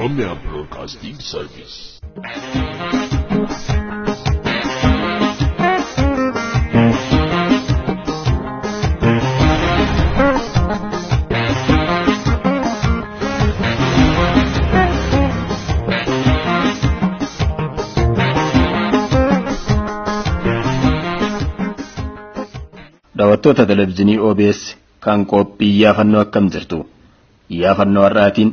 Oromia Broadcasting Service. Daawwattoota televizyiinii OBS kan qophii iyyaafannoo akkam jirtu. Iyyaafannoo har'aatiin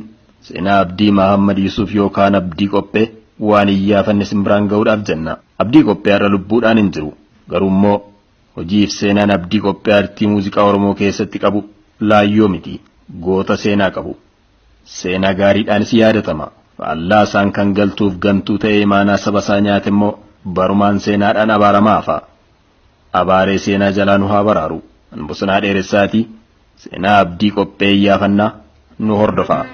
seenaa Abdii Mahammad Yuusuf yookaan Abdii Qophee waan iyyaafanne simbiraan ga'uudhaaf jenna. Abdii Qophee har'a lubbuudhaan hin jiru. Garuu immoo hojiif seenaan Abdii Qophee aartii muuziqaa Oromoo keessatti qabu laayyoo miti. Goota seenaa qabu. Seenaa gaariidhaanis yaadatama. Faallaa isaan kan galtuuf gantuu ta'ee imaanaa saba isaa nyaate immoo barumaan seenaadhaan abaaramaa hafa. Abaaree seenaa jalaa nu haa baraaru. An Bosonaa Dheeressaati. Seenaa Abdii Qophee iyyaafannaa nu hordofaa.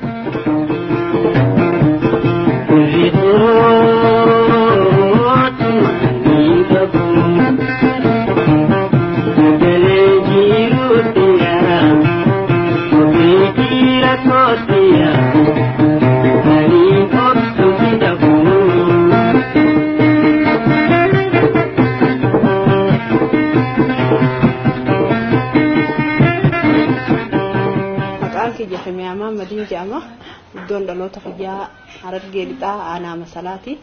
Maqaan kiyya Himiyaamaa Madiin jedhama. Iddoon dhaloota kiyyaa Harargee Lixaa Aanaa Masalaati.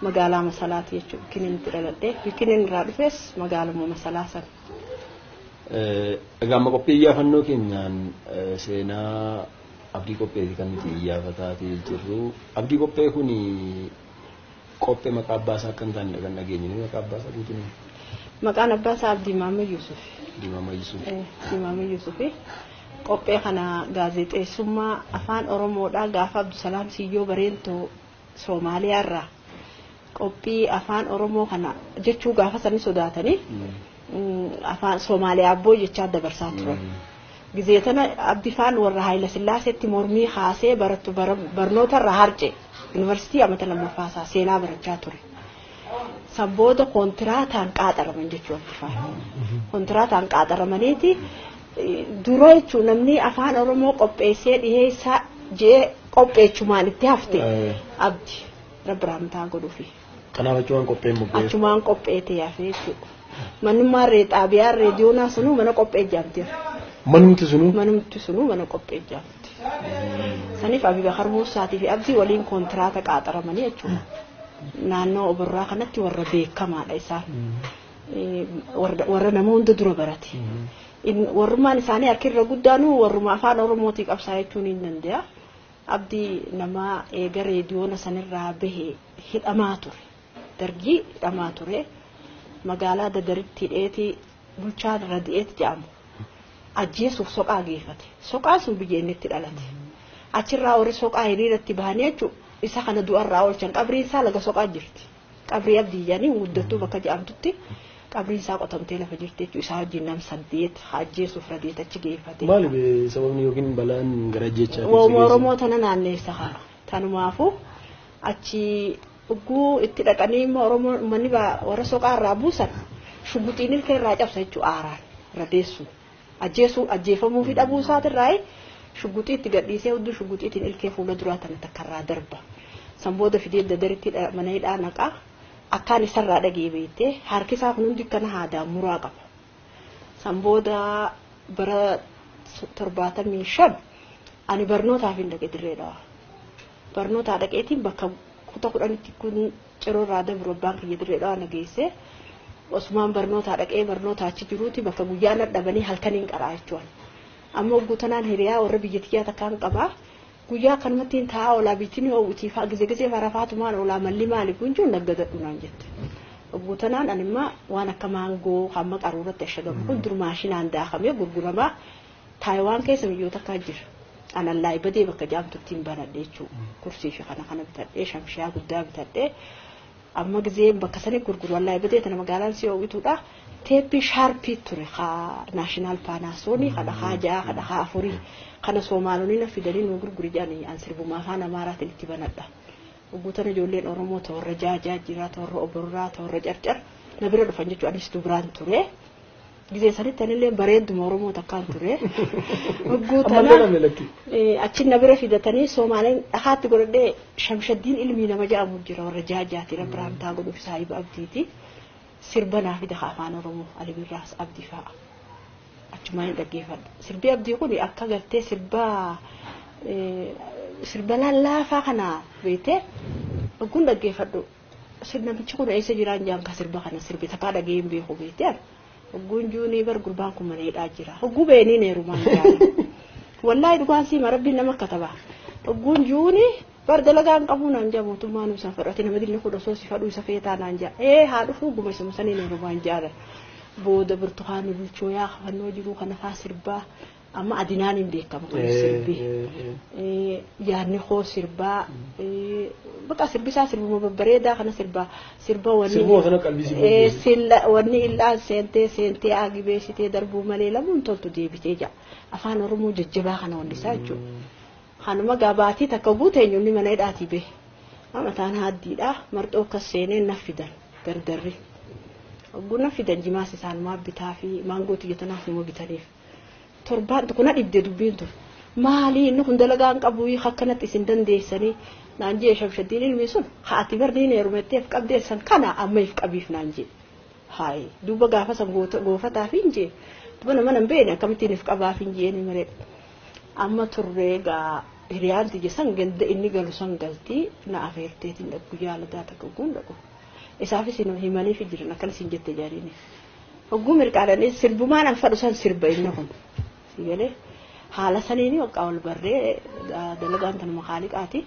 Magaalaa Masalaati jechuudha. Bikiniin itti dhaladhe. Bikiniin irraa dhufes magaaluma Masalaa sana. Egaa amma qophii iyyaafannoo keenyaan seenaa Abdii Qopheeti kan nuti iyyaafataa jirru. Abdii Qophee kun qophee maqaa abbaa isaa akka hin taanedha kan dhageenye. Maqaa abbaa isaa guutuun Maqaan abbaa isaa Abdii Maammed Yuusuf. Abdii Maammed Yuusuf. Abdii Maammed Yuusuf. Qophee kana gaazexeessummaa afaan Oromoodhaa gaafa Abdusalaam Siyyoo Bareentoo Soomaaliyaarraa qophii afaan Oromoo kana jechuu gaafa sanii sodaatanii afaan Soomaaliyaa abboo jechaa dabarsaa turan. Gizee tana Abdifaan warra Haayila Sillaaseetti mormii haasee barattu barnoota irraa harce yuunivarsiitii amata lammaffaasaa seenaa barachaa ture. San booda koontiraataan qaaxaraman jechuu Abdifaan. Koontiraataan qaaxaramaniiti dura jechuun namni afaan Oromoo qopheessee dhiheessaa jee qopheechumaan itti hafte Abdi Rabbi rahmataa godhuufi. Kanaaf achumaan qopheen mogga'e. Achumaan qophee ta'e hafe jechuudha. Manummaan xaabiyaan reediyoonaa sunuu mana qophee ijaamteera. Manumti sunuu? Manumti sunuu mana qophee ijaamte. Saniif Abibakar Muusaatii fi Abdii waliin kontiraata qaaxaramanii jechuudha. Naannoo Oborraa kanatti warra beekamaadha isaan. Warra nama hunda dura barate. Warrummaan isaanii harki irra guddaanuu warruma afaan Oromootii qabsaa jechuun hin danda'a. Abdii nama eega reediyoona sanirraa bahe hidhamaa ture. Dargii hidhamaa ture. Magaalaa Dadaritti hidheetii bulchaa Radi'eet jedhamu ajjeesuuf soqaa geeffate. Soqaan sun biyya inni itti dhalate. Achirraa warri soqaa hiriiratti bahanii jechuudha. Isa kana du'arraa oolchan qabriin isaa laga soqaa jirti. Qabrii Abdii jedhanii guddattuu bakka jedhamtutti qabriin isaa qotamtee lafa jirti jechuudha. Isaa wajjin nam 8 ajjeesuuf Radi'eet achi geeffate. Maali sababni yookiin balaan gara ajjeechaa? Oromoo tana naanneessa kana. Tanumaafuu achi ugguu itti dhaqanii immoo Oromoo uummanni warra soqaa irraa buusan shugguxiin ilka irraa cabsa jechuudha aaraan radeessu. Ajjeesuu ajjeefamuu fi dhabuu isaatirraa shugguxii itti gadhiisee hudduu shugguxiitiin ilkee fuula duraa tana takka irraa darba. San booda fidee Dadaritti mana hidhaa naqaa akkaan isarraa dhagee beektee harki isaa kun hundi akkana haadaan muraa qaba. San booda bara 75 ani barnootaaf hin dhaqe dirree dhawaa. Barnootaa dhaqeetiin bakka kutaa 10tti kun ciroo irraa dabru abbaan kiyya dirree dhawaa na geesse. Osumaan barnootaa dhaqee barnoota achi jiruuti bakka guyyaa na dhabanii halkaniin qaraa jechuudha. Amma guutanaan hiriyaa warra biyya tiyyaa takkaan qabaa. Guyyaa akkanumatti taa'aa oolaa biitiin ho'uutii fa'aa gizee gizee farafaatumaan oolaa malli maali kun jiru naggadadhu naan jette. Guutanaan ani immoo waan akka maangoo hamma qaruuratti ashagamu kun dur maashinaan daakamee gurguramaa Taayiwaan keessa biyyoota akka jira. Anan laayibadee bakka jaamtutti hin banadhe jechuudha. Kursii fi kana kana bitadhee shamshiyaa guddaa bitadhee amma gizee bakka sanii gurguru laayibadee tana magaalaan si ho'ituudha. Teeppii shaarpii ture haa naashinaal paanaasoonii kana haa 6 kana haa 4 kana Soomaalonni na fidanii nu gurguri jedhanii an sirbumaa afaan Amaaraatiin itti banadha. Guutan ijoolleen Oromoo toorra jaajaa jira toorra Oborraa toorra Carcar na bira dhufan jechuudha. Anis dubraan ture. Gizee sanitti anillee bareedduma Oromoo takkaan ture. Hogguu tana achi na bira fidatanii Soomaaleen dhakaatti godhadhee Shamshaddiin ilmii nama jedhamu jira warra jaajaati Abiraam taa godhuuf saahiba Abdiiti. Sirba naa fida afaan Oromoo Ali Birraas Abdii fa'a. Achumaan hin dhaggeeffadha. Sirbi Abdii kun akka gartee sirba sirba lallaafaa kana beektee hogguun dhaggeeffadhu. Namichi kun eessa jiraan jaan ka sirba kana sirbi takkaa dhagee hin beeku beektee. Hogguun juunii bar gurbaan kun mana hidhaa jira. Hogguu beeniin heerumaan jaala. Wallaahi dhugaan siima rabbiin nama akka tabaa. Hogguun juunii bar dalagaan qabu naan jaa mootummaan isaan fudhate nama dilli kun osoo si fadhuu isa feetaa naan jaa. Ee haa dhufuu guma isa musaniin heerumaan jaala. Booda burtukaanni bulchoo yaa fannoo jiruu kana faa sirbaa amma adinaan hin beekamu kun sirbi. Yaadni koo sirbaa bakka sirbisaa sirbuma babbareedaa kana sirbaa sirba wanni Sirbuma sana qalbii si silla wanni illaan seentee seentee agibeessitee darbuu malee lamuun toltu deebitee jira. Afaan Oromoo jajjabaa kana wallisaa jechuudha. Kanuma gabaatii takka guuteen inni mana hidhaatii bahe. Mataan haddiidha marxoo akkas seenee na fidan gargarri. Hogguu na fidan jimaas isaanumaa bitaa fi maangoo tiyyatanaaf numa bitaniif. Torbaan tokko na dhibde dubbiin tun. Maali inni kun dalagaa hin qabu akkanatti isin dandeessanii naan jee Shamshaddiin ilmi sun haati barniin heerumetteef qabdeessan kana amma if qabiif naan jee. Haayi duuba gaafa san goofataa fi hin jee duuba nama nan beekne akkamittiin if qabaaf hin jee ni malee. Amma turree gaa hiriyaan tiyya san ganda inni galu san galtii na afeerteetiin dhaqu jaalataa takka guun dhaqu. Isaafis himaniif jiran akkana isin jette jaariini. Hogguu mirqaadhaan sirbumaan an fadhu san sirba inni kun. Sigalee haala saniini waqaa wal barree dalagaan tanuma kaaliqaati.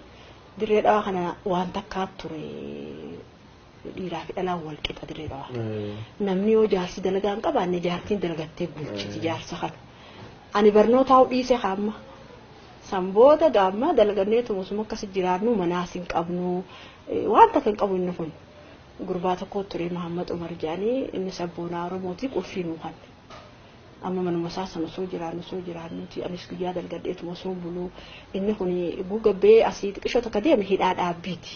Dirree dhawaa kana waan takkaa ture dhiiraa fi dhalaan wal qixa dirree dhawaa. Namni yoo jaarsi dalagaa hin qabaanne jaartiin dalagattee bulchiti jaarsa kana. Ani barnootaa dhiisee kaamma. San booda gaamma dalagannee tumusuma akkas jiraannu manaas hin qabnu waan takka hin qabu inni kun. Gurbaa tokko ture Mahammad Umar jedhanii inni sabboonaa Oromooti qulfii nuu kanne. Amma manuma isaa sana osoo jiraannu osoo jiraannuti anis guyyaa dalgadheetuma osoo buluu inni kun gugabbee asii xiqqishoo takka deeme hidhaa dhaabbiiti.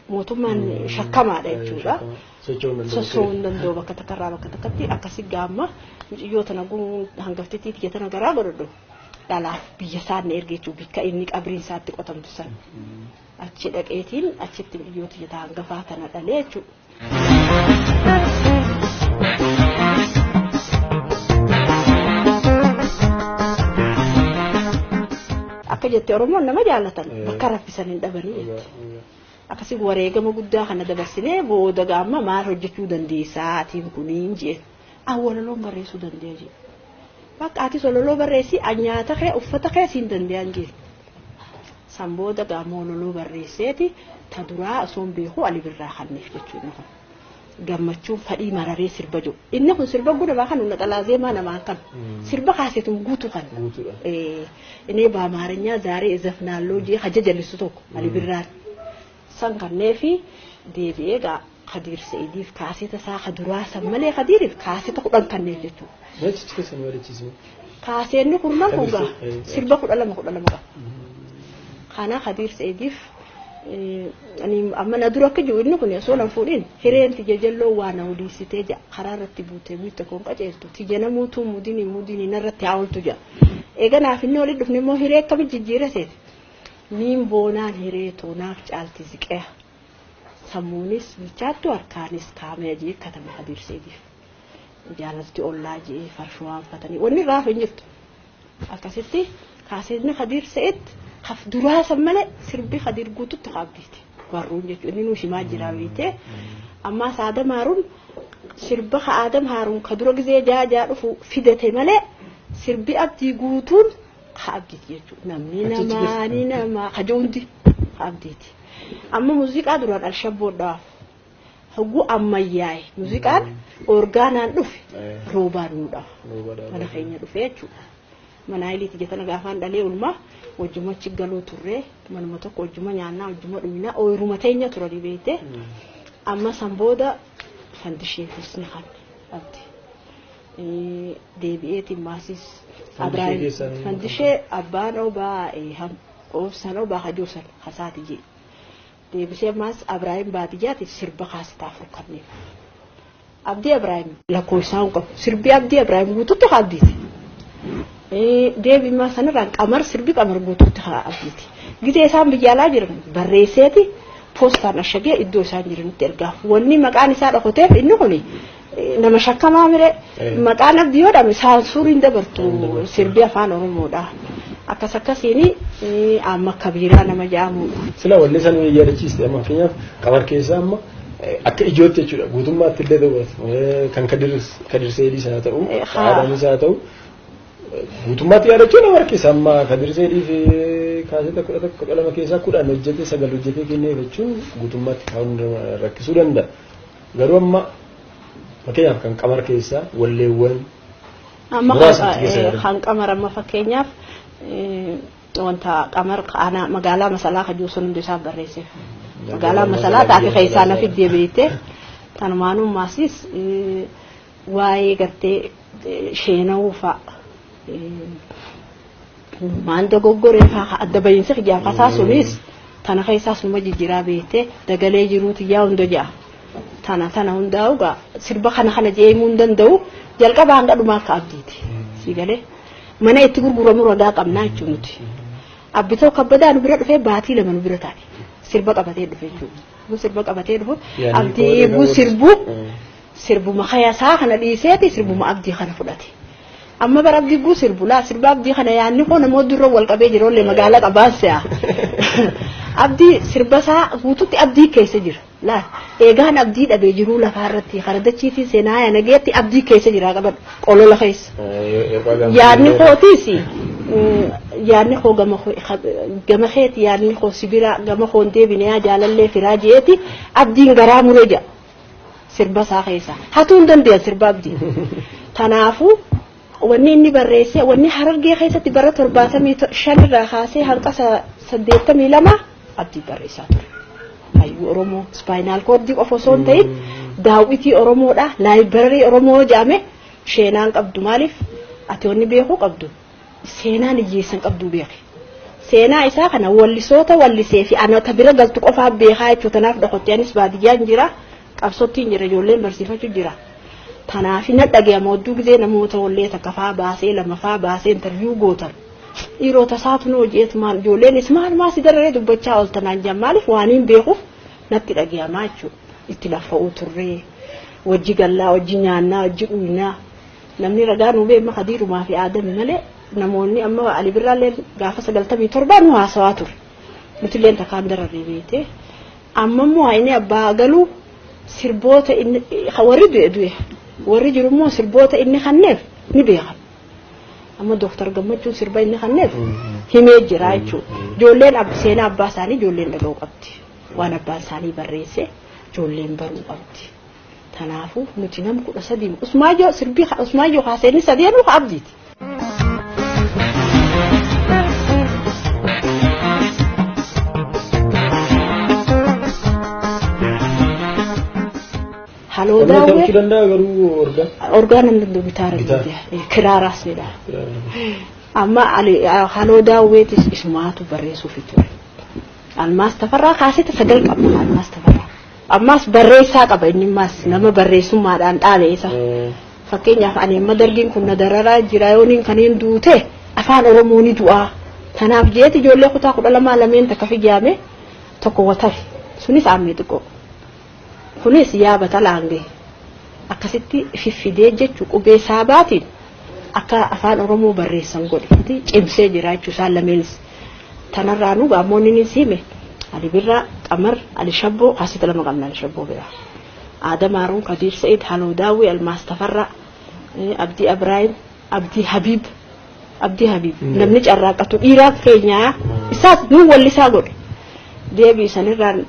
Mootummaan shakkamaadha jechuudha. Socho'uu hin danda'u bakka takkarraa bakka takkatti akkasi gaamma mucayyoo tana hangaftittii tiyya tana garaa godhadhu dhalaaf biyya isaan erge jechuudha bikka inni qabriin isaatti qotamtu san. Achi dhaqeetiin achitti mucayyoo tiyya hangafaa tana dhalee jechuudha. Akka jette Oromoon nama jaallatan bakka raffisan hin dhabanii jette. Akkasii wareegama guddaa kana dabarsinee booda gaamma maal hojjechuu dandeessaa atiin kuniin jeen. An walaloon barreessuu dandeenya jeen. Bakka atis walaloo barreessi an nyaata kee uffata kee siin danda'an jeen. San booda gaamma walaloo barreesseeti ta duraa osoo hin beeku Ali Birraa kanneef jechuudha kun. Gammachuun fadhii mararee sirba jiru. Inni kun sirba guddaa kan naxalaa zeemaa namaan kan sirba kaasetuun guutuu kan. Inni baamaarinyaa zaaree izafnaalloo jee haja jallisu tokko Ali Birraan. San kanneefi deebi'ee gaa Khadiir Sa'idiif kaaseta isaa kaduraa san malee Khadiiriif kaaseta 10 kanneef jechuudha. Kaaseenni kurnan kun gaa sirba 12 12 qaba. Kana Khadiir Sa'idiif amma na dura akka jiru inni kun osoo nan fuudhin hireen tiyya jalloo waa na hudiisitee ja'a karaa irratti buutee buyte kun qaceeltu tiyya namuutuu mudinii mudinii narratti haa ooltu ja'a. Eega naaf inni waliin dhufne immoo hiree akkamitti jijjiira seete. Niin boonaan hiree toonaaf caalti ziqee sammuunis bilchaattu harkaanis kaamee jee katame Khadiir Sa'idiif. Jaalalti ollaa jee farshoo waanfatanii wanni raafa hin jirtu. Akkasitti kaaseenni Khadiir Sa'id haf duraa san malee sirbi Khadiir guututti qaabdiiti. Barruun jechuudha inni nuu shimaa jira beektee. Ammaas Aadam Haaruun sirba ka Aadam Haaruun ka dura gizee jaajaa dhufu fidate malee sirbi Abdii guutuun ka Abdiiti jechuudha. Namni namaa ni namaa ka jiru ka Abdiiti. Amma muuziqaa duraan alshabboodhaaf hogguu ammayyaa'e muuziqaan orgaanaan dhufe roobaan nuudhaaf mana keenya dhufe jechuudha. Mana hayiliiti jetana gaafaan dhalee ulmaa wajjuma achi galuu turree manuma tokko wajjuma nyaannaa wajjuma dhuminaa ooyiruma teenya turanii beektee amma san booda fandisheefis ni kanne Abdi. Deebi'eetiin maasis Abiraayim fandishee abbaan obaa oobsan obaa hajuusan hasaati jee. Deebisee maas Abiraayim baadiyyaatiif sirba kaasitaa afur kanneef. Abdii Ibraahim lakkoofsaa hin qabu. Sirbii Abdii Ibraahim guututti haa abdiiti. Deebiin sanarraan qamar sirbii qamar guututti haa abdiiti. Gitee isaan biyya alaa jiran barreesseeti poostaan ashagee iddoo isaan jiranitti ergaaf. Wanni maqaan isaa dhokoteef inni kuni nama shakkamaa mire maqaan abdii yoo dhame saansuuriin dabartu sirbii afaan Oromoodha. Akkas akkasiin amma kabiiraa nama jedhamudha. Sila wallee sana yaadachiiste amma fakkeenyaaf qamar keessaa amma akka ijootti jechuudha guutummaatti illee ta'u kan Kadir Seediis haa ta'u Adamis haa ta'u guutummaatti yaadachuu nama harkisa amma Kadir Seedii fi kaaseta 11 12 keessaa 10 hojjetee 9 hojjetee kennee jechuun guutummaatti kaa'uun rakkisuu danda'a. Garuu amma fakkeenyaaf kan qamar keessaa walleewwan amma kan qamar amma fakkeenyaaf wanta qamar aanaa magaalaa masalaa kajuu sun hundi isaa barreesseef. Magaalaa masalaa taate keessaa na fiddee beekte tanumaanumaasis waa'ee gartee sheenawuu fa'a. Maan dogoggoree fa'a adda bahiinsa kiyyaaf kasaa sunis tana keessaa sunuma jijjiiraa beekte dagalee jiruuti yaa hunda ja'a. Tana tana hundaa'u gaa sirba kana kana jeemuu hin danda'u jalqaba hanga dhumaa akka abdiiti. Si galee mana itti gurguramu ragaa qabnaa jechuun nuti. Abbitoo kabbadaa nu bira dhufee baatii 2 nu bira taate. Sirba qabatee dhufe jechuudha. Sirba qabatee dhufu abdii eeguu sirbu sirbuma kayasaa kana dhiiseeti sirbuma abdii kana fudhate. Amma bara abdii guu sirbu laa sirba abdii kana yaadni koo namoota dura wal qabee jiru illee magaalaa qabaansa. Abdii sirba isaa guututti abdii keessa jira. Laa eegaan abdii dhabee jiruu lafaa irratti karadachiitii seenaa nageetti abdii keessa jira qabadhu qolola keessa. Yaadni kootiis yaadni koo gama keeti yaadni koo sibira gama koon deebinee jaalallee firaa jeeti abdiin garaa muree jedha sirba isaa keessa. Hatuu hin danda'an sirba abdii. Kanaafuu wanni inni barreesse wanni Harargee keessatti bara 75 irraa kaasee hanqa 82 abdii barreessaa ture. Hayyuu Oromoo spinal cord qofa osoo hin ta'in daawwitii Oromoodha library Oromoo jedhame sheenaan qabdu maaliif ati wanni beekuu qabdu seenaan hiyyeessan qabdu beeki. Seenaa isaa kana wallisoota wallisee fi anata bira galtu qofaa beekaa jechuudha. Tanaaf dhokottee anis baadiyyaan jira qabsottiin jira ijoolleen barsiifachuu jira. Tanaaf na dhagayama odduu gisee namoota wallee takka faa baasee lama faa baasee interview gootan. Dhiirota isaatu nu hojjetu maal ijoolleenis maal maal si dararee dubbachaa ooltanaan jaan maaliif waan hin beekuuf natti dhagayamaa jechuudha. Itti laffa'uu turree wajji gallaa wajji nyaannaa wajji dhugnaa namni ragaa nu beekma Kadiirumaa fi Aadami malee namoonni amma Ali Birraallee gaafa 97 nu haasawaa ture. Nuti illee takkaan dararree beekte. Amma immoo inni abbaa galuu sirboota inni warri du'e du'e warri jiru immoo sirboota inni kanneef ni beekama. Amma Dooktar Gammachuun sirba inni kanneef himee jira jechuudha. Ijoolleen seenaa abbaa isaanii ijoolleen dhaga'uu qabdi. Waan abbaan isaanii barreesse ijoolleen baruu qabdi. Kanaafuu nuti nam 13 Usmaayyoo sirbii Usmaayyoo kaasee inni sadeenuu abdiiti. Haloo Namni daawwee taphachuu danda'a garuu orgaan. Orgaan hin danda'u gitaara Gitaara. kiraaraas ni dha. Amma haloo daawweetis isumaatu barreessuuf ture. Almaas Tafarraa kaaseta 9 qaba Almaas Tafarraa. Ammaas barreessaa qaba inni ammaas nama barreessummaadhaan dhaale isa. Fakkeenyaaf ani amma dargiin kun na dararaa jira yooniin kaniin duute afaan Oromoo ni du'aa. Kanaaf jeeti ijoollee kutaa 12 lameen takka fijaame tokko watari sunis aammee xiqqoo. Kunis yaaba talaangee akkasitti fiffidee jechuu qubee saabaatiin akka afaan Oromoo barreessan godhe cimsee jira jechuu isaan lameenis. Tanarraa nu gaammoonni ni siime Ali Birraa Qamar Ali Shabboo kaasita lama qabna Ali Shabboo biraa. Aadam Haaruun Kadiir Sa'id Haloo Daawwee Almaas Tafarraa Abdii Abraahim Abdii Habiib Abdii Habiib namni carraaqatu dhiiraa keenyaa isaas nu wallisaa godhe. Deebii sanirraan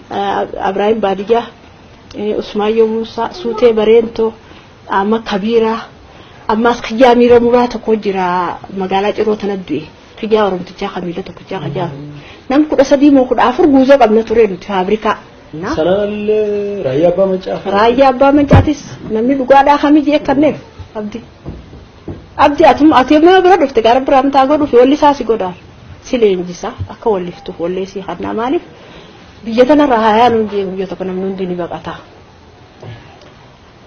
Abraahim Baadiyyaa Usmaayyoo Muusaa Suutee Bareentoo amma Kabiiraa ammaas kiyyaa miira muraa tokko jira magaalaa Ciroo tana du'e kiyyaa Oromtichaa kamiila tokkichaa kajaa nam 13 moo 14 guuzoo qabna ture nuti faabrikaa. Sanaan raayyaa abbaa mancaa. Raayyaa abbaa mancaatis namni dhugaadhaa kamii jee kanneef abdii. Abdii atum ati amma bira dhufte gara biraan taa godhuuf wallisaa si godhaan si leenjisa akka walliftuuf wallee si kannaa maaliif biyya tanarraa hayaa nuun jee guyyaa tokko namni hundi ni baqata.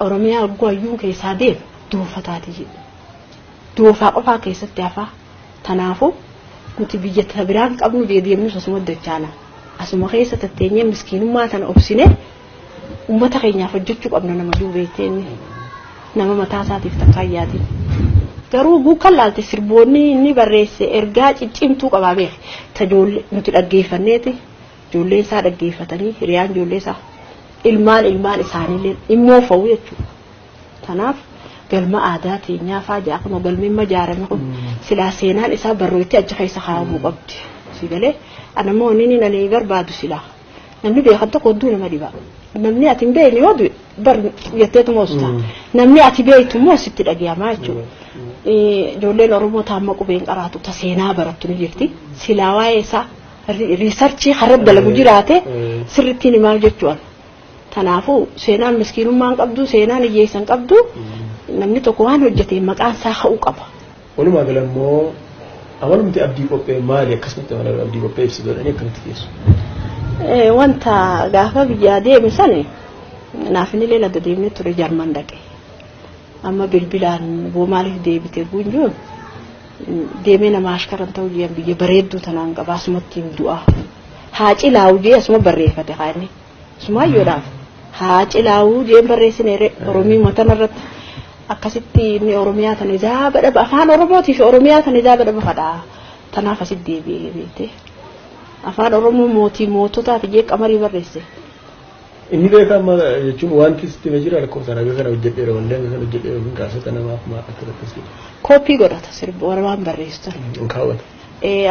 Oromiyaa guyyuu keessaa deemu doofataati jedhu. Doofaa qofaa keessatti hafaa. Kanaafuu nuti biyya biraan qabnu deemnus asuma dachaana. Asuma keessa tatteenyee miskiinummaa tana obsine uummata keenyaaf hojjechuu qabna nama duubeetteen nama mataa isaatiif takka ayyaatiin. Garuu guukan laalte sirboonni inni barreesse ergaa ciccimtuu qabaa beek. Tajoollee nuti dhaggeeffanneeti ijoolleen isaa dhaggeeffatanii hiriyaan ijoollee isaa ilmaan ilmaan isaaniillee immoo fa'u jechuudha. Kanaaf galma aadaa teenyaa fa'aa ja'a kun galmi amma ijaarame kun silaa seenaan isaa barrootti achi keessa kaa'amuu qabdi. Si galee ana immoo inni ani barbaadu silaa namni beekan tokko hedduu nama dhiba. Namni ati hin beekne yoo du'e bar jetteetuma hoosita. Namni ati beektu immoo sitti dhaga'amaa jechuudha. Ijoolleen Oromoo taamma qubeen qaraatu ta seenaa barattu ni jirti. Silaa waa'ee isaa riisarchii har'a dalagu jiraate sirrittiin himaa jechuudha. Kanaafuu seenaan miskiinummaan qabdu seenaan hiyyeessan qabdu namni tokko waan hojjete maqaan isaa ka'uu qaba. Walumaa gala immoo amalumti abdii qophee maali akkasumatti amala abdii qophee ibsitu jedhanii akkamitti dhiyeessu? Wanta gaafa biyyaa deeme sani naaf inni illee adda deemnee ture Jarman dhaqe. Amma bilbilaan boo maaliif deebite gunjuun deemee nama ashkaran ta'uu jiran biyya bareedduu tanaan qaba asumatti hin du'a. Haa cilaa'u jee asuma barreeffate kaa'inni. Sumaayyoodhaaf haa cilaa'u jeen barreessine Oromii matanarratti akkasitti inni Oromiyaa tana ijaa badhaba afaan Oromootii fi Oromiyaa tana ijaa badhaba fadhaa. Tanaaf asitti deebi'ee beekte. Afaan Oromoo mootii moototaaf jee qamarii barreesse. Inni beekamaa jechuun wanti sitti himee jira lakkoofsaan haga kana hojjedheera wanti haga kana hojjedheera yookiin kaasota namaaf maal akka akkas jedhu. Kooppii godhata sirba waan barreessu. Hin kaawwata.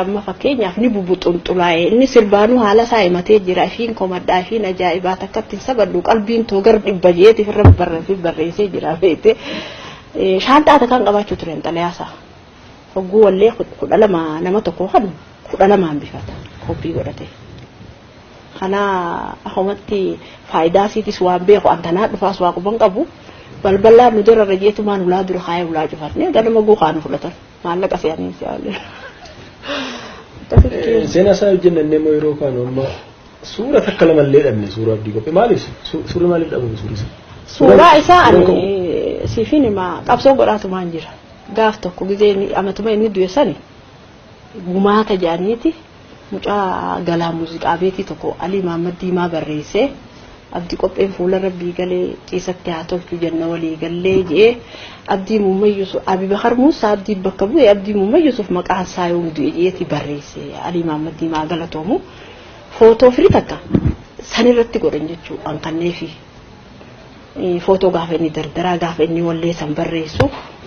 Amma fakkeenyaaf ni bubuxunxulaa'e inni sirbaanuu haala isaa himatee jira ifiin komadhaa ifiin ajaa'ibaa takka ittiin sabadhu qalbiin too gara dhibba jeetiif irra barreessee jira beekte. Shaanxaa takkaan qabaachuu ture xalayaasaa. Hogguu wallee 12 nama tokko kan 12 bifata kooppii godhate. Kana ahumatti faayidaa isiitis waan beeku antanaa dhufaas waa quban qabu balballaan nu dura jeetumaan ulaa dura kaayee ulaa cufatne ganama guukaa nu fudhatan maallaqa se'anii si'aalee. Seenaa isaa hojjenna inni immoo yeroo kaanu amma suura takka lamallee dhabne suura abdii qophee maaliif suurri maaliif dhabame suurri isaa? Suuraa isaa ani siifin himaa qabsoo godhaatumaan jira. Gaaf tokko gizee amatuma inni du'e sani gumaata jedhaniiti mucaa galaa muuziqaa beetii tokko Alii Mahammad Diimaa barreessee abdii qopheen fuula rabbii galee ciisatti haa tolchu jenna walii gallee jedhee abdii Muummee Yusuf Abibakar Muusaa abdii bakka bu'e abdii Muummee Yusuf maqaan isaa yoom du'e jedheeti barreesse Alii Mahammad Diimaa galatoomu footoo firii takka sanirratti godhan jechuu an kanneefi footoo gaafa inni dardaraa gaafa inni wallee san barreessu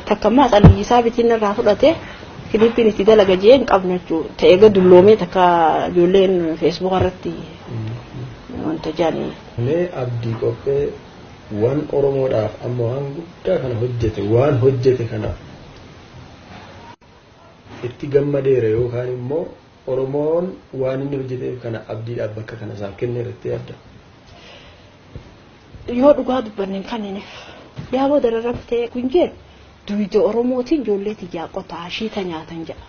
takka ammaa xaliyyisaa bitiin irraa fudhate kiliippiin itti dalaga jee hin qabnu jechuudha. Ta'ee ga dulloomee takka ijoolleen feesbuuk irratti wanta jedhanii. Mee abdii qophee waan Oromoodhaaf amma waan guddaa kana hojjete waan hojjete kana itti gammadeera yookaan immoo Oromoon waan inni hojjeteef kana abdiidhaaf bakka kana isaaf kenneera itti yaadda. Yoo dhugaa dubbanne hin kennineef yaa booda rarrabtee kun jee duyda Oromootiin ijoollee tiyyaa qotaa ashiita nyaatan jedha.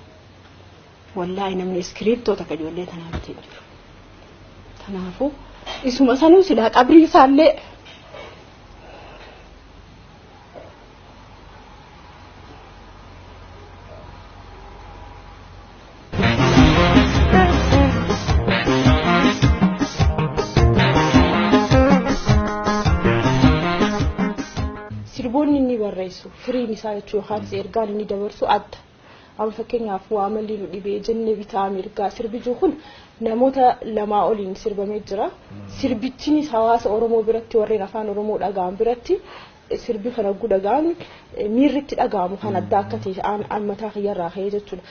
Wallaahi namni iskiriiptoo takka ijoollee tanaa bitee jiru. Kanaafuu isuma sanuu silaa qabrii isaallee Sirboonni inni barreessu firiin isaa jechuu yookaan ergaan inni dabarsu adda. Amma fakkeenyaaf waa malli nu dhibee jenne bitaa mirgaa sirbi jiru kun namoota lamaa oliin sirbamee jira. Sirbichinis hawaasa Oromoo biratti warreen afaan Oromoo dhaga'an biratti sirbi kana hogguu dhaga'an miirri itti dhaga'amu kan adda akka ta'e aan mataa kiyyarraa ka'ee jechuudha.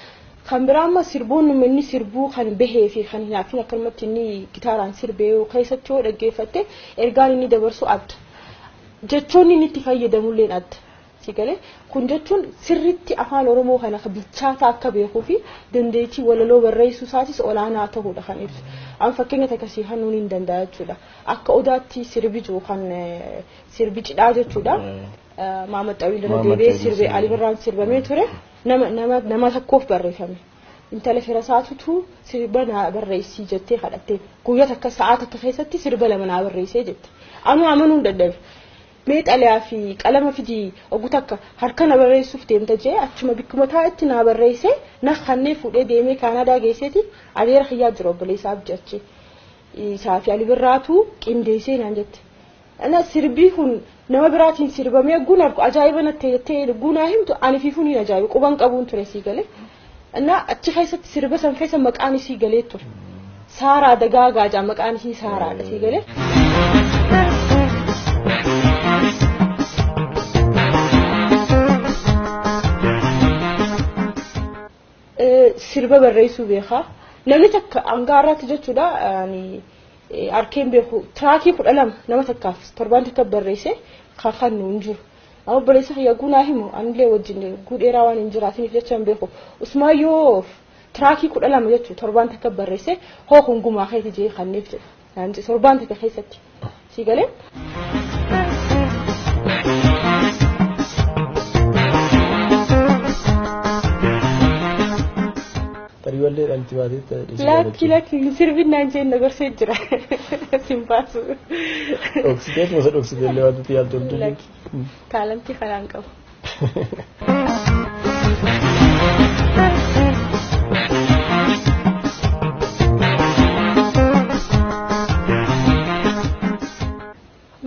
Kan biraa amma sirboonni inni sirbuu kan bahee fi kan hin hafin akkanumatti inni gitaaraan sirbee keessatti yoo dhaggeeffatte ergaan inni dabarsu adda. Jechoonni inni itti fayyadamulleen adda. Si galee kun jechuun sirriitti afaan Oromoo kana bilchaataa akka beekuu fi dandeettii walaloo barreessuu isaatis olaanaa ta'uudha kan ibsu. Amma fakkeenya takka si hannuun hin danda'a jechuudha. Akka odaatti sirbi jiru kan sirbi cidhaa jechuudha. Maamad Xawiil irra deebi'ee sirbe Ali Birraan sirbamee ture nama tokkoof barreeffame. Intala firasaatutu sirba naa barreessii jettee kadhattee guyyaa takka sa'aa takka keessatti sirba lama naa barreessee jette. Anuu amanuu hin dadhabe. Mee xalayaa fi qalama fidii oguu takka harka na barreessuuf deemta jee achuma bikkuma taa'etti naa barreessee na kannee fuudhee deemee Kaanaadaa geesseeti adeera kiyyaa jira obboleessa Abdii achi. Isaa fi Ali Birraatu qindeessee naan jette. Ana sirbii kun nama biraatiin sirbamee guun argu ajaa'iba natti jettee guunaa himtu ani fiifuu ni ajaa'iba quban qabuun ture sii galee. Na achi keessatti sirba san keessa maqaan isii galee ture. Saaraa Dagaagaa jaa maqaan isii Saaraadha sii galee. Sirba barreessuu beekaa. Namni takka hangaarraatti jechuudha arkeen beeku tiraakii 12 nama takkaaf torbaan takka barreesse kan nu hin jiru. Amma obboleessa kiyya guunaa himu anillee wajjin guudheeraa waan hin jiraatiniif jecha hin beeku. Usmaayyoo tiraakii 12 jechuudha torbaan takka barreesse hoo kun gumaa keeti jee kanneef jedha. Torbaan takka keessatti. Si galee? Xariiwallee dhalti baatee Lakki lakki sirbinnaan jeen na gorsee jira. Sin baasu. Dhoksiteet gosa dhoksitee illee wanti yaaltu hin Lakki taalantii kanaan qabu.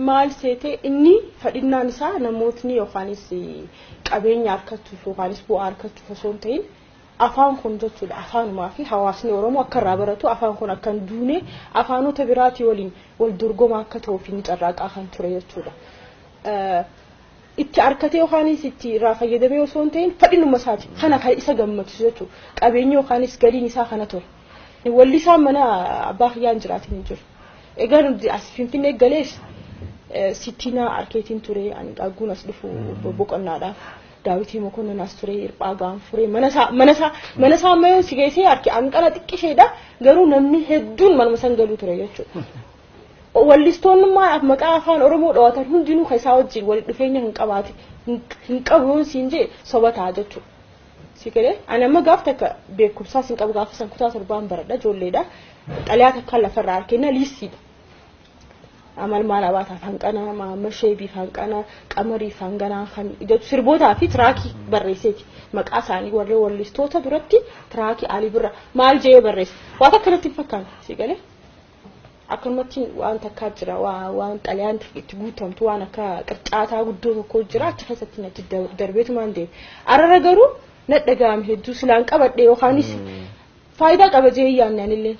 Maal seetee inni fadhinnaan isaa namootni yookaanis qabeenya argachuuf yookaanis bu'aa argachuuf osoo hin ta'in afaan kun jechuudha afaanumaa fi hawaasni Oromoo akka irraa baratu afaan kun akka hin duune afaanota biraatii waliin wal dorgomaa akka ta'uuf inni carraaqaa kan ture jechuudha. Itti harkatee yookaanis itti irraa fayyadamee osoo hin ta'in fadhinuma isaati kana kan isa gammachiisu jechuudha. Qabeenyi yookaanis galiin isaa kana ture. Wallisaan mana abbaa kiyyaan jiraatin hin jiru. Egaa nuti as Finfinnee galees sittiinaa arkeetiin ture ani dhagguun as dhufu boqonnaadhaaf. Daawitii Mokonnon as ture hirphaa gaanfuree mana isaa ammayyoon si geessee harki hanqala xiqqisheedha garuu namni hedduun manuma san galuu ture jechuudha. Wallistoonnummaa maqaa afaan Oromoo dhawatan hundinuu kan isaa wajjin walitti dhufeenya hin qabaate hin qabu yoon siin jee soba ta'a jechuudha. Si galee ani amma gaaf takka beekumsaas hin qabu gaafa san kutaa torbaan baradha ijoolleedha. Xalayaa takkaan lafarraa harkeenna liistiidha. Amal maal abaataaf hanqana, Maamma Sheebiif hanqana, Qamariif hanqana kan jedhu sirbootaa fi tiraakii barreesseeti. Maqaa isaanii warreen wallistoota duratti tiraakii Alii Birraa maal jedhee barreesse. Waan akkanatti hin fakkaanne si galee. Akkanumatti waan takkaa jira waan xalayaan itti guutamtu waan akka qircaataa guddoo tokko jira achi keessatti natti darbeetumaan deeme. Arara garuu na dhaga'ame hedduu silaan qabadhe yookaanis faayidaa qaba jee yaadne anillee.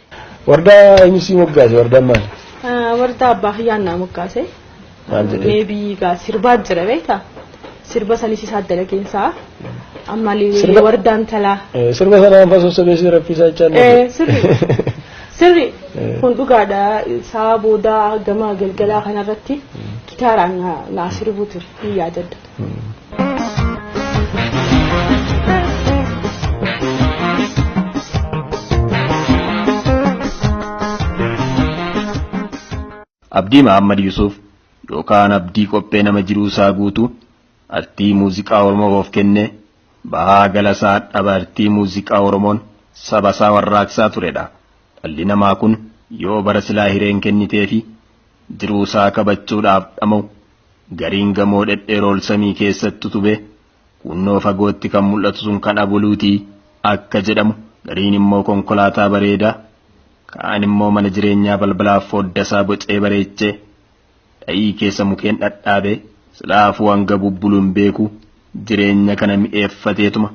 Wardaa eenyu sii moggaase wardaan maali? Wardaa abbaa kiyyaan naa moggaase. Maal jedhee? Meebii gaa sirbaa jira beektaa? Sirba sanis isaa dalageensaa. Ammallee wardaan talaa. Sirba sana anfa sossobee si raffisaa jechaa Sirri. Sirri kun dhugaadha. Isaa boodaa gama galgalaa kanarratti gitaaraan naa sirbuu ture hin yaadadha. Abdii Mahammad Yusuf yookaan Abdii Qophee nama jiruu isaa guutuu artii muuziqaa Oromoo of kenne bahaa galasaa dhaba artii muuziqaa Oromoon saba isaa warraaqsaa turedha. Dhalli namaa kun yoo bara silaa hireen kennitee fi jiruu isaa kabachuudhaaf dhama'u gariin gamoo dhedheeroo ol samii keessatti utubee kunnoo fagootti kan mul'atu sun kan abuluutii akka jedhamu gariin immoo konkolaataa bareedaa kaan immoo mana jireenyaa balbalaaf foddasaa bocee bareechee dha'ii keessa mukeen dhadhaabee silaafuu hanga bubbuluun beeku jireenya kana mi'eeffateetuma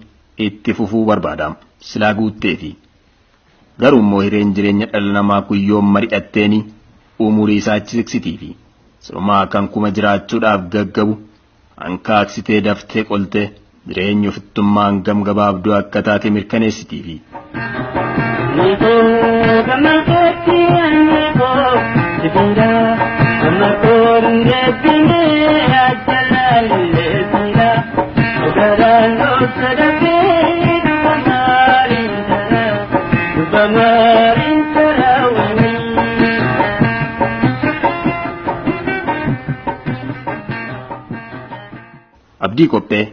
itti fufuu barbaadaam silaa guutteefi. Garuu immoo hireen jireenya dhala namaa kun yoom mari'atteeni umurii isaa achi siqsitiifi sirumaa kan kuma jiraachuudhaaf gaggabu hankaaksitee daftee qoltee jireenya ofittummaa hangam gabaabduu akka taate mirkaneessitiifi. Abdii Qophee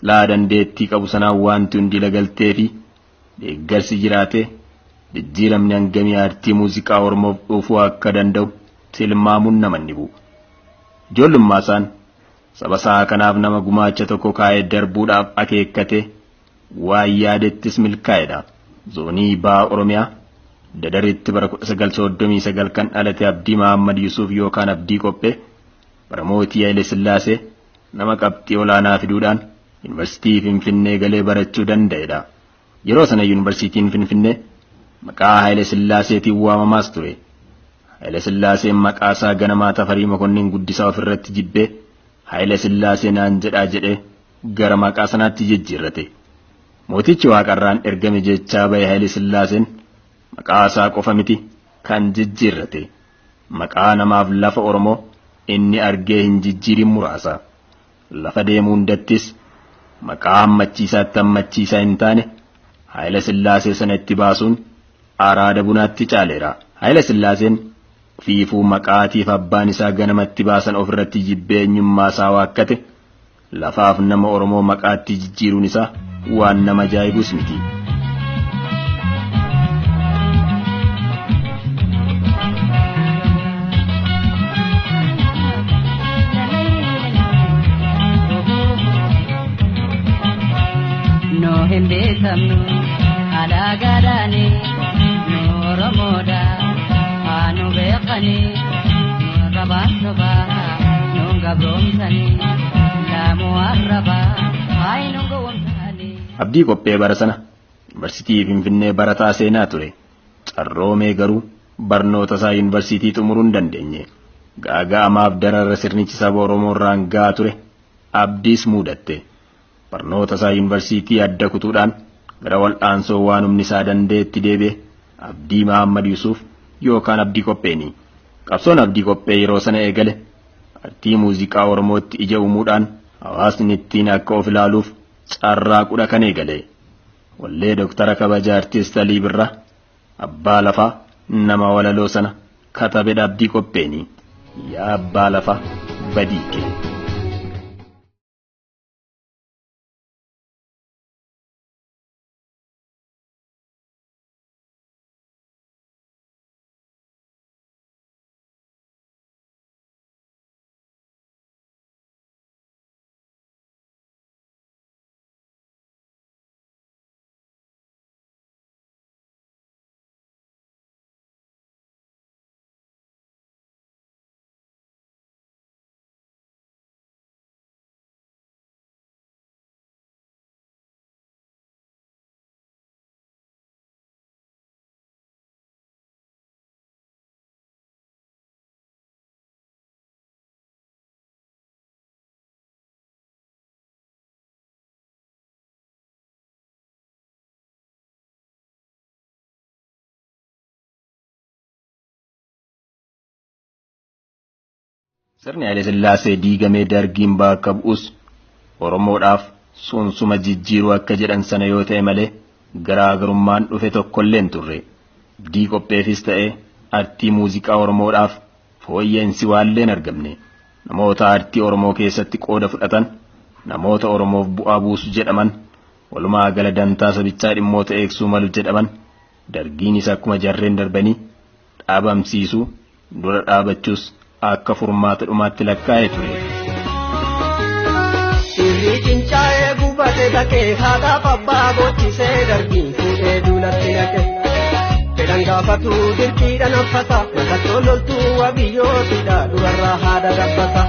laa dandeettii qabu sanaan wanti hundi lagaltee fi deeggarsi jiraate jijjiiramni hangamii aartii muuziqaa Oromoof dhufuu akka danda'u tilmaamuun nama ni bu'u. Ijoollummaa isaan saba isaa kanaaf nama gumaacha tokko kaa'ee darbuudhaaf akeekkate waan yaadettis milkaa'edha. Zoonii Baha Oromiyaa Dadaritti bara 1939 kan dhalate Abdii Mahammad Yusuuf yookaan Abdii Qophee bara mootii Haile Sillaasee nama qabxii olaanaa fiduudhaan Yuunivarsiitii Finfinnee galee barachuu danda'edha. Yeroo sana Yuunivarsiitiin Finfinnee maqaa Haile Sillaaseetiin waamamaas ture. Haile Sillaaseen maqaa isaa ganamaa Tafarii Mokonnin Guddisaa ofirratti jibbee Haile Sillaasee naan jedhaa jedhee gara maqaa sanaatti jijjiirrate. Mootichi waaqarraan ergame jechaa bahe Haile Sillaaseen maqaa isaa qofa miti kan jijjiirrate. Maqaa namaaf lafa Oromoo inni argee hin jijjiirin muraasa. Lafa deemu hundattis maqaa hammachiisaatti hammachiisaa hin taane Haile Sillaasee sana itti baasuun araada bunaatti caaleera. Haile Sillaaseen ofiifuu maqaatiif abbaan isaa ganamatti baasan ofirratti jibbee eenyummaa isaa waakkate lafaaf nama Oromoo maqaatti jijjiiruun isaa waan nama ajaa'ibus miti. No hin beekamnu alaagaadhaani nu Oromoodha haa nu beekani nu rabaan sobaa nu gabroomsani laamu arrabaa haa nu gowwomsani. Abdii Qophee bara sana Yuunivarsiitii Finfinnee barataa seenaa ture. Carroomee garuu barnoota isaa yuunivarsiitii xumuruu hin dandeenye. Gaaga'amaaf darara sirnichi saba Oromoo irraan ga'aa ture Abdiis muudatte. Barnoota isaa yuunivarsiitii adda kutuudhaan gara wal'aansoo waan humni isaa danda'etti deebi'e Abdii Mahammad Yusuuf yookaan Abdii Qopheeni. Qabsoon Abdii Qophee yeroo sana eegale artii muuziqaa Oromootti ija uumuudhaan hawaasni ittiin akka of ilaaluuf carraa qudha kan eegale. Wallee Dooktara Kabaja Artiist Alii Birraa abbaa lafaa nama walaloo sana katabedha Abdii Qopheeni. Yaa abbaa lafaa badii kee. Sirni Haile Sillaasee diigamee dargiin bakka bu'us Oromoodhaaf sunsuma jijjiiruu akka jedhan sana yoo ta'e malee garaagarummaan dhufe tokkollee hin turre. Abdii Qopheefis ta'e artii muuziqaa Oromoodhaaf fooyya'insi waallee hin argamne. Namoota artii Oromoo keessatti qooda fudhatan, namoota Oromoof bu'aa buusu jedhaman, walumaa gala dantaa sabichaa dhimmoota eegsuu malu jedhaman, dargiinis akkuma jarreen darbanii dhaabamsiisuu dura dhaabachuus akka furmaata dhumaatti lakkaa'ee ture. Sirri cincaa'ee gubate dhaqee haadhaaf abbaa bochisee dargiin fuudhee duulatti dhaqe. Fedhan gaafatu dirqiidhaan uffata mallattoo loltuu wabiyyootidha durarraa haadha gabbata.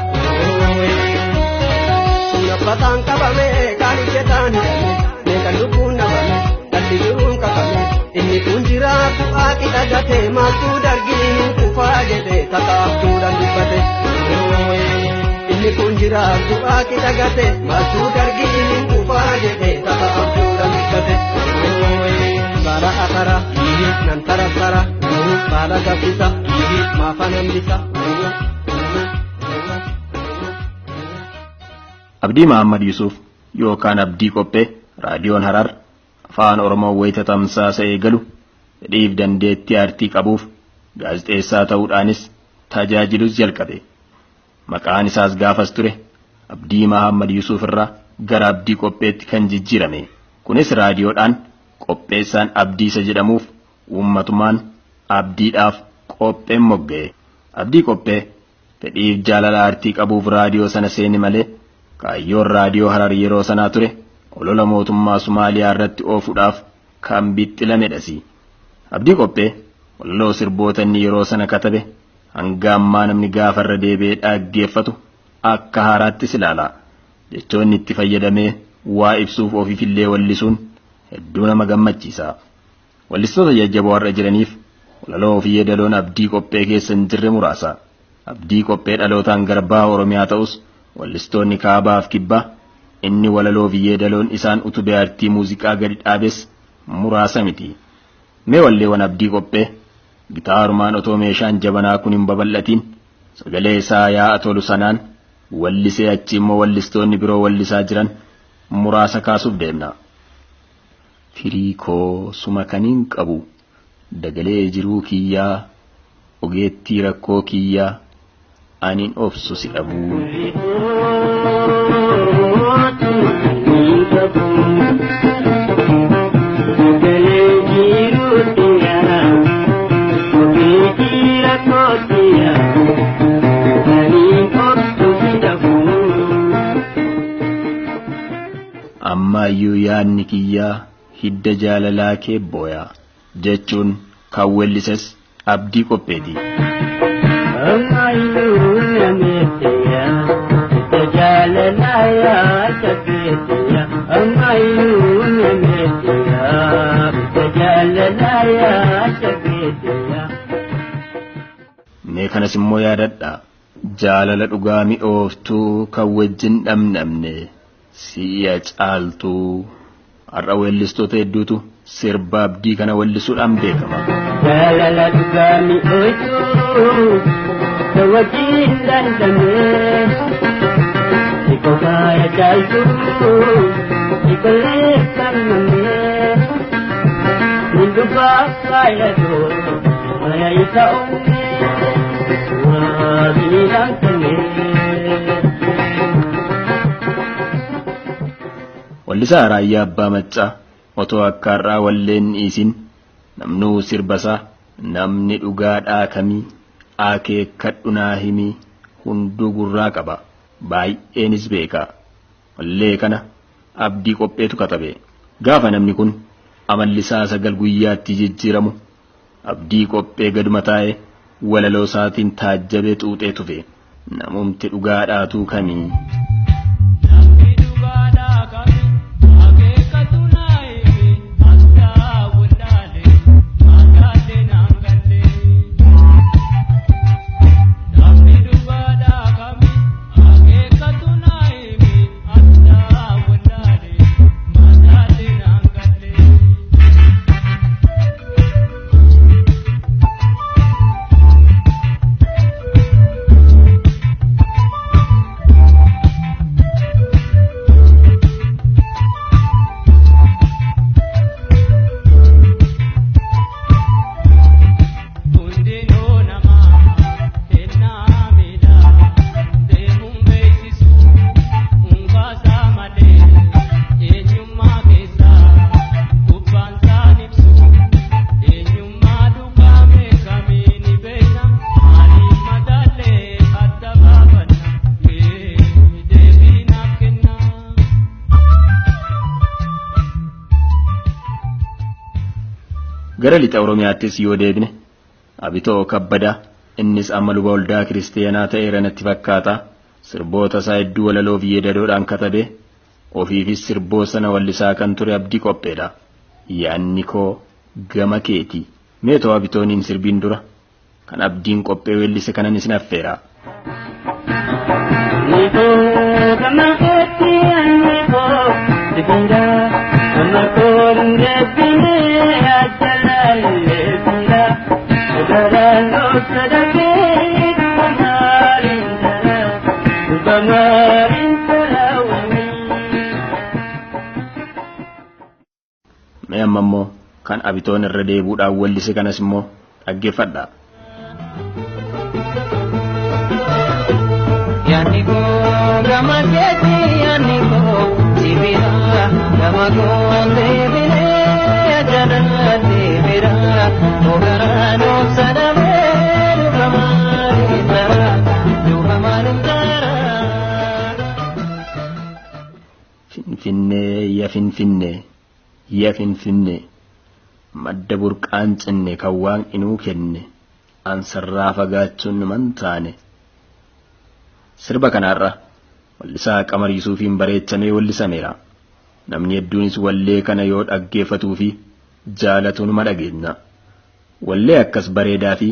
Suunaffataan qabame kaan hojjetaan hidhame meeqan lubbuun dhabame dhalli jiruun qabame inni kun jiraatu haaqi dhagate maaltu dargiin kufaa jedhe tataaftuudhaan dubbate. Inni kun jiraatu haaqi dhagate maaltu dargiin kufaa jedhe tataaftuudhaan dubbate. Baala afara nan tara tara baala gabbisa maafa nan bisa. Abdii Mahammad Yusuuf yookaan Abdii Qophee raadiyoon Harar afaan Oromoo wayita tamsaasa eegalu fedhiif dandeettii aartii qabuuf gaazexeessaa ta'uudhaanis tajaajilus jalqabe. Maqaan isaas gaafas ture Abdii Mahammad Yusuuf irraa gara Abdii Qopheetti kan jijjiirame. Kunis raadiyoodhaan qopheessaan Abdii isa jedhamuuf uummatumaan abdiidhaaf qopheen mogga'e. Abdii Qophee Fedhiif jaalala aartii qabuuf raadiyoo sana seeni malee kaayyoon raadiyoo Harar yeroo sanaa ture olola mootummaa Somaaliyaa irratti oofuudhaaf kan bixxilamedhasi. Abdii Qophee walaloo sirboota inni yeroo sana katabe hanga ammaa namni gaafa irra deebi'ee dhaggeeffatu akka haaraattis ilaala. Jechoonni itti fayyadamee waa ibsuuf ofiifillee wallisuun hedduu nama gammachiisa. Wallistoota jajjaboo har'a jiraniif walaloo fi yeedaloon Abdii Qophee keessa hin jirre muraasa. Abdii Qophee dhalootaan garbaa Oromiyaa ta'us wallistoonni kaabaaf kibbaa inni walaloo fi yeedaloon isaan utubee aartii muuziqaa gadi dhaabes muraasa miti. Mee walleewwan Abdii Qophee gitaarumaan otoo meeshaan jabanaa kun hin babal'atiin sagalee isaa yaa'a tolu sanaan wallisee achi immoo wallistoonni biroo wallisaa jiran muraasa kaasuuf deemna. Firii koo suma kaniin qabu dagalee jiruu kiyyaa ogeettii rakkoo kiyyaa anin obsu si dhabuu. Ammaayyuu yaadni kiyyaa hidda jaalalaa kee booyaa jechuun kan weellises Abdii Qopheeti. Mee kanas immoo yaadadhaa jaalala dhugaa mi'ooftuu kan wajjin dhamdhamne si'a caaltuu har'a weellistoota hedduutu sirba Abdii kana weellisuudhaan beekama. Jaalala dhugaa mi'ooftuu kan wajjin dhandhamne si qofaaya caaltuu si qollee kannamne min dubbaa faayadoo mana isa uumne waa miidhaan kenne. Wallisaa Raayyaa Abbaa Maccaa otoo akka har'aa walleen dhiisin namnuu sirbasaa namni dhugaadhaa kamii akeekkadhu naa himii hunduu gurraa qaba baay'eenis beeka. Wallee kana Abdii Qopheetu katabe. Gaafa namni kun amallisaa 9 guyyaatti jijjiiramu Abdii Qophee gaduma taa'ee walaloo isaatiin taajjabee xuuxee tufe. Namumti dhugaadhaatuu kamii? Gara lixa Oromiyaattis yoo deebine Abitoo Kabbadaa innis amma luba waldaa kiristaanaa ta'eera natti fakkaata. Sirboota isaa hedduu walaloo fi yeedaloodhaan katabee ofiifis sirboo sana wallisaa kan ture Abdii Qopheedha. Yaanni koo gama keeti. Meetoo Abitooniin sirbiin dura kan Abdiin Qophee weellise kanan isin affeera. Mee amma immoo kan Abitoon irra deebuudhaan wallise kanas immoo dhaggeeffadha. Yaanni koo gama keetti yaanni koo sibira gama koo deebinee ajjana deebira ogaraan obsa dhabee dhuga maaliin tara. Finfinnee, ya Finfinnee, madda burqaan cinne kan waan inuu kenne, ansarraa fagaachuun numan taane. Sirba kanarra wallisaa Qamar Yusuufiin bareechamee wallisameera. Namni hedduunis wallee kana yoo dhaggeeffatuu fi jaalatu numa dhageenya. Wallee akkas bareedaa fi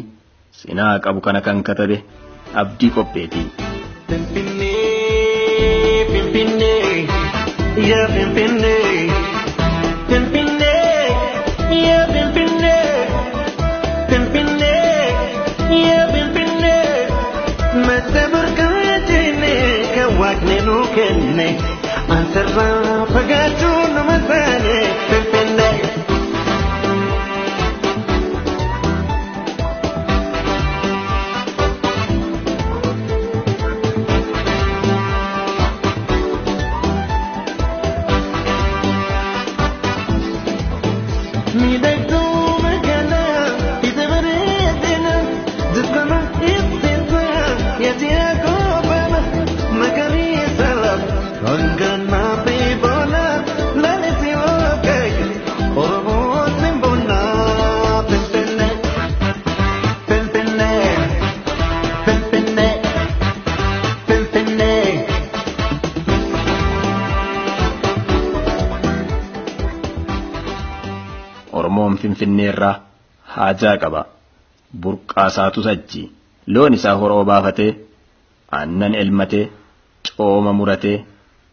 seenaa qabu kana kan katabe Abdii Qopheeti. Finfinnee, Finfinnee, yaa Finfinnee, Finfinnee, yaa Finfinnee, Finfinnee, yaa Finfinnee, madda burqaa jennee kan waaqni nuu kenne, ansarraa fagaachuu nama taane Finfinnee. Miidhagduu magaalaa ija bareedina dukkana ibsita yaadii goobana magariisa lafa hangannaa fi boona laalisi ogeeyyi Oromoon simboona Finfinnee Finfinnee Finfinnee Finfinnee. Oromoon Finfinnee irraa haajaa qaba. Burqaa isaatu achi. Loon isaa horoo baafatee, aannan elmatee, cooma muratee,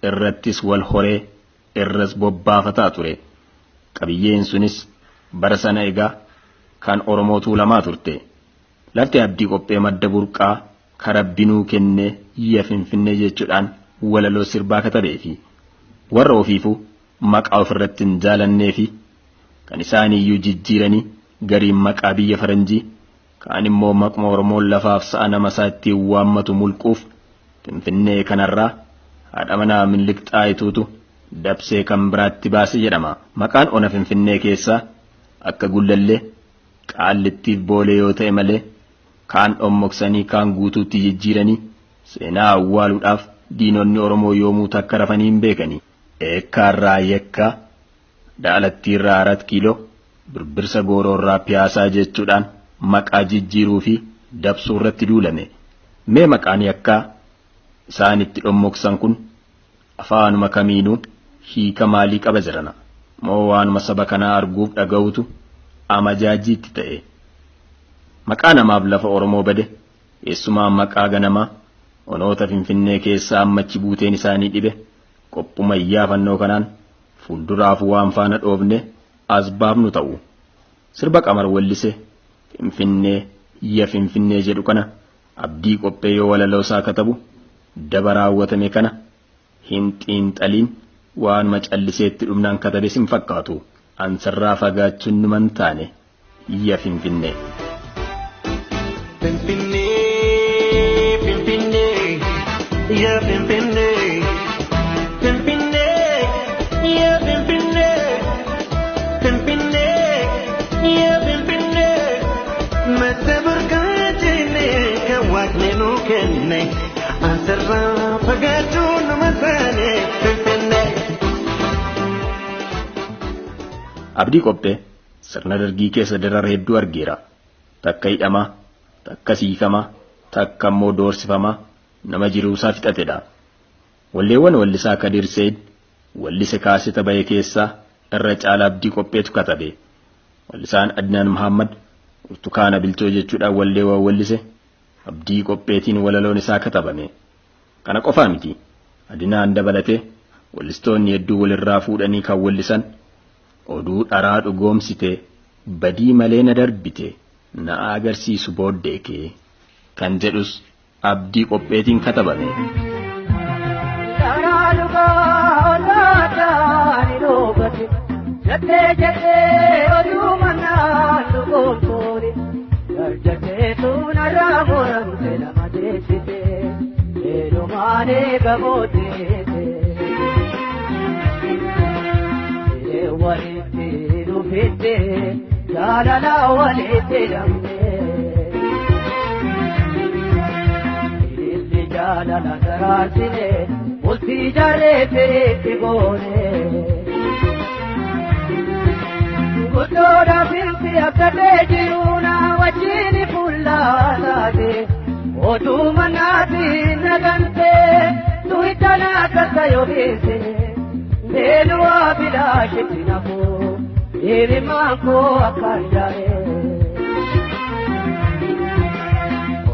irrattis wal horee, irras bobbaafataa ture. Qabiyyeen sunis bara sana egaa kan Oromoo tuulamaa turte. Lafti Abdii Qophee madda burqaa karabbinuu kennee ya Finfinnee jechuudhaan walaloo sirbaa katabee fi warra ofiifuu maqaa ofirratti hin jaalannee fi kan isaaniiyyuu jijjiiranii gariin maqaa biyya faranjii kaan immoo maquma Oromoon lafaaf sa'a nama isaa ittiin waammatu mulquuf Finfinnee kanarraa haadha manaa Minilik Xaayituutu dabsee kan biraatti baase jedhama. Maqaan ona Finfinnee keessaa akka Gullallee Qaallittiif Boolee yoo ta'e malee kaan dhommoksanii kaan guutuutti jijjiiranii seenaa awwaaluudhaaf diinonni Oromoo yoomuu takka rafanii hin beekani. Eekkaarraa Yekkaa, Daalattiirraa Arat Kiiloo, Birbirsa Gooroorraa Piyaasaa jechuudhaan maqaa jijjiiruu fi dabsuu irratti duulame. Mee maqaan yakkaa isaan itti dhommoksan kun afaanuma kamiinuu hiika maalii qaba jirana? Moo waanuma saba kanaa arguuf dhaga'utu amajaajiitti ta'e? Maqaa namaaf lafa Oromoo bade, eessumaa maqaa ganamaa onoota Finfinnee keessaa ammachi buuteen isaanii dhibe qophuma iyyaafannoo kanaan fuulduraaf waan faana dhoofne as baafnu ta'u. Sirba Qamar wallise Finfinnee ya Finfinnee jedhu kana Abdii Qophee yoo walaloo isaa katabu daba raawwatame kana hin xiinxaliin waanuma calliseetti dhumnaan katabes hin fakkaatu. Ansarraa fagaachuun numan taane ya Finfinnee. Finfinnee, Finfinnee, yaa Finfinnee, Finfinnee, yaa Finfinnee, Finfinnee, yaa Finfinnee, madda burqaa jennee kan waaqni nuu kenne, ansarraa fagaachuu nama taane Finfinnee. Abdii Qophee sirna dargii keessa darara hedduu argeera. Takka hidhamaa, takka siikamaa, takka immoo doorsifamaa nama jiruusaa fixatedha. Walleewwan wallisaa Kadir Seid wallise kaaseta ba'e keessaa irra caala Abdii Qopheetu katabe. Wallisaan Adnaan Muhammad Burtukaana Bilchoo jechuudhaan walleewwan wallise Abdii Qopheetiin walaloon isaa katabame. Kana qofaa miti. Adnaan dabalatee wallistoonni hedduu walirraa fuudhanii kan wallisan oduu dharaa dhugoomsite badii malee na darbite na agarsiisu booddee kee kan jedhus Abdii Qopheetiin katabame. Dharaa dhugaa ollaadhaan dhoobate jettee jettee oduu mannaan dhugoomtooni darjatteetu narraa muramte nama teessite eelumaanee gamooteete. Walitti dhufitte jaalala walitti dhabne. Ililli jaalala daraarsine bultii jaarree firiitti goone. Guddoodhaaf ilti abdatee jiru na wajjin fuullaa taate. Oduu manaati na gantee tuhittana akka yookiise. Beeluwaa bilaashitti nafuu hirimaan koo akkaan jaa'e.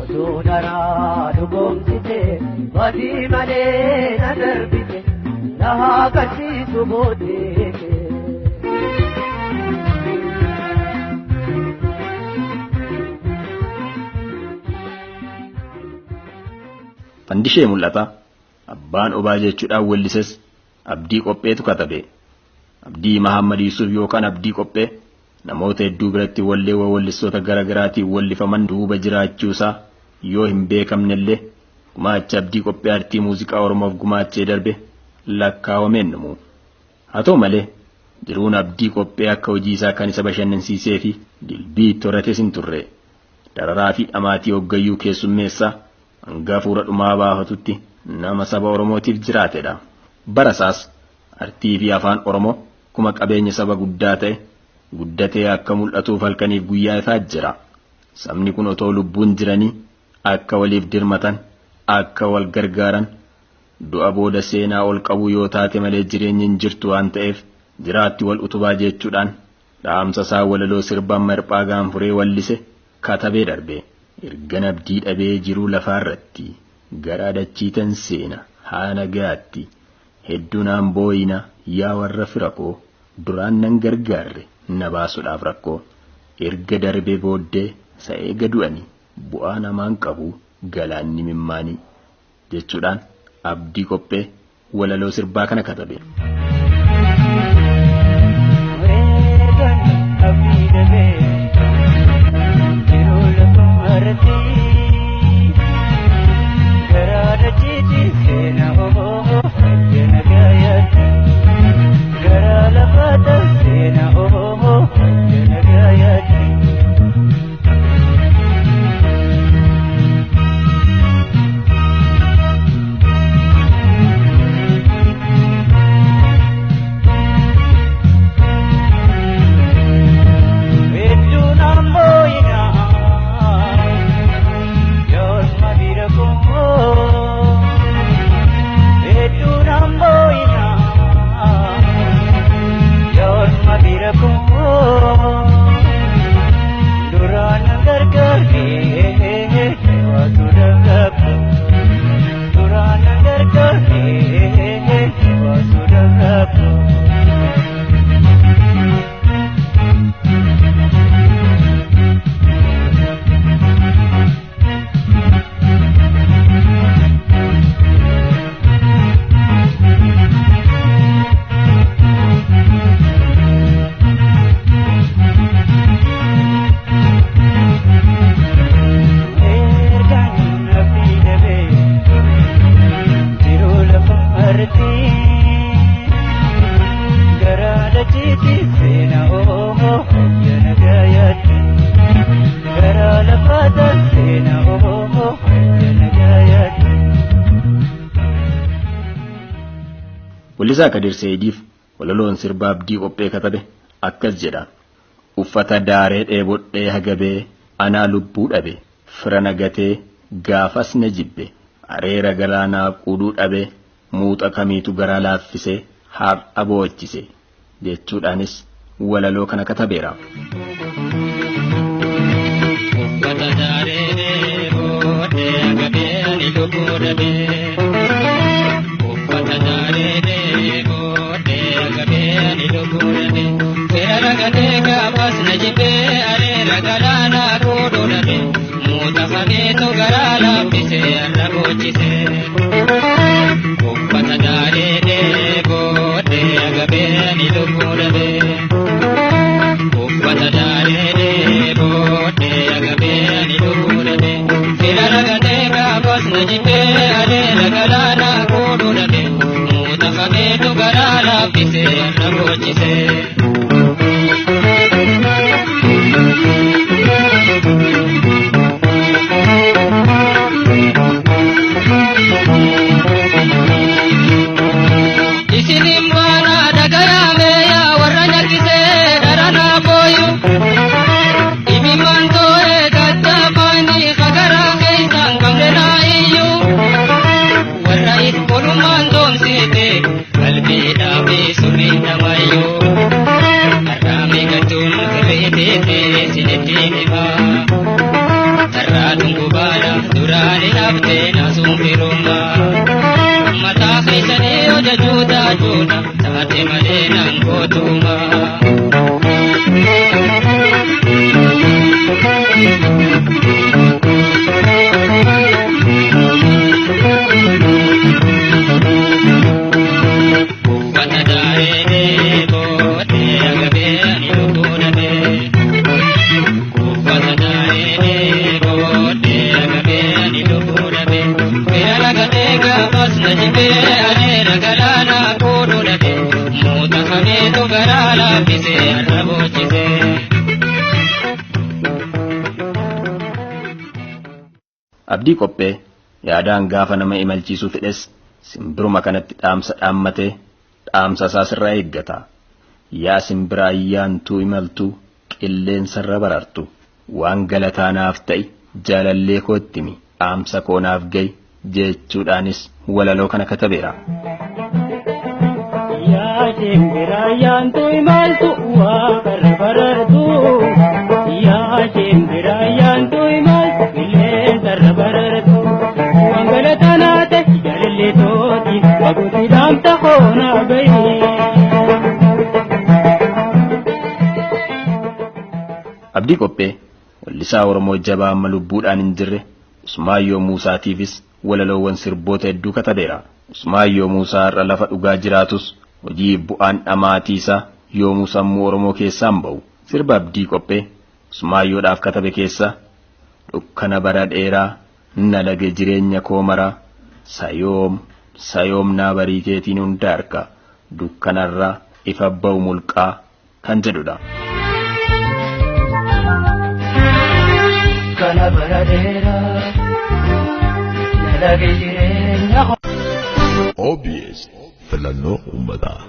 Oduu daraa dhugoomsite badii malee na darbite na haa qachiisu booddee. Fandishee mul'ata abbaan obaa jechuudhaan wellises Abdii Qopheetu katabe. Abdii Mahammad Yuusuf yookaan Abdii Qophee namoota hedduu biratti walleewwan wellistoota garaa garaatiin wellifaman duuba jiraachuusaa yoo hin beekamnellee gumaacha Abdii Qophee aartii muuziqaa Oromoof gumaachee darbe lakkaawameen dhumu. Haa ta'u malee jiruun Abdii Qophee akka hojii isaa kan isa bashannansiisee fi dilbii itti horates hin turre. Dararaa fi dhamaatii hoggayyuu keessummeessaa hanga hafuura dhumaa baafatutti nama saba Oromootiif jiraatedha. Barasaas artii fi afaan Oromoo kuma qabeenya saba guddaa ta'e guddatee akka mul'atuuf halkaniif guyyaa ifaa jira. Sabni kun otoo lubbuun jiranii akka waliif dirmatan, akka wal gargaaran, du'a booda seenaa ol qabuu yoo taate malee jireenyi hin jirtu waan ta'eef jiraatti wal utubaa jechuudhaan dhaamsa isaa walaloo sirbaan marphaa gaanfuree wallise katabee darbe. Ergan abdii dhabee jiruu lafaarratti gara dachiitan seena haa nagaatti hedduu naan booyina yaa warra fira koo duraan nan gargaarre na baasuudhaaf rakkoo erga darbee booddee sa'ee gadu'ani bu'aa namaan qabu galaanni mimmaanii jechuudhaan Abdii Qophee walaloo sirbaa kana katabe. Weellisaa Kadir Seeyidiif walaloon sirba Abdii Qophee katabe akkas jedha. Uffata daaree dheebodhee hagabee anaa lubbuu dhabe fira nagatee gaafas na jibbe areera galaanaa quudhuu dhabe muuxa kamiitu garaa laaffisee har'a boochise jechuudhaanis walaloo kana katabeera. Uffata daaree dheebodhee hagabee ani lubbuu dhabe. Uffata daaree dheebodhee hagabee ani lubbuu dhabe. Fira nagatee gaafas na jibbee areera galaanaa quudhuu dhabe. Muuxa kamiitu garaa laaffisee har'a boochise. Uffata daaree dheebodhee hagabee ani lubbuu dhabe. Uffata daaree dheebodhee hagabee ani lubbuu dhabe. Fira nagatee gaafas na jibbee areera galaanaa quudhuu dhabe. Muuxa kamiitu garaa laaffisee har'a boochise. Isinin baana dhagayame yaa warra nyakkisee dharanaa boo. Duraan hin haftee naasuun firummaa. Mataa keessanii hojjechuu taajuudha taate malee nan gootuuma. Uffata daaree booddee agabee ani lubbuu dhabee. Uffata daaree booddee agabee ani lubbuu dhabee. Fira ragatee gaafas na jibee areera galaana kooduu dhabee. Muuta hameetu garaa laaffisee har'a boochisee. Abdii Qophee yaadaan gaafa nama imalchiisuu fedhes simbiruma kanatti dhaamsa dhaammatee dhaamsa isaa sirraa eeggata. Yaa simbira ayyaantuu imaltuu qilleensarra barartu waan galataa naaf ta'i jaalallee kootti himi dhaamsa koo naaf ga'i jechuudhaanis walaloo kana katabeera. Yaa shimbira ayyaantu imaltu waaqarra barartu. Yaa shimbira ayyaantu imaltu qilleensarra barartu. Waan galataa naa ta'e jaalallee tooti fagootti dhaamsa koonaa gahi. Abdii Qophee wallisaa Oromoo jabaa amma lubbuudhaan hin jirre Usmaayyoo Muusaatiifis walaloowwan sirboota hedduu katabeera. Usmaayyoo Muusaa har'a lafa dhugaa jiraatus hojii bu'aan dhamaatii isaa yoomuu sammuu Oromoo keessaa hin ba'u. Sirba Abdii Qophee Usmaayyoodhaaf katabe keessaa dukkana bara dheeraa na lage jireenya koo maraa sayoom sayoom naa barii keetiin hunda harka dukkanarraa ifa ba'u mulqaa kan jedhudha. Kana bara dheeraa na lage jireenya OBS filannoo uummataa.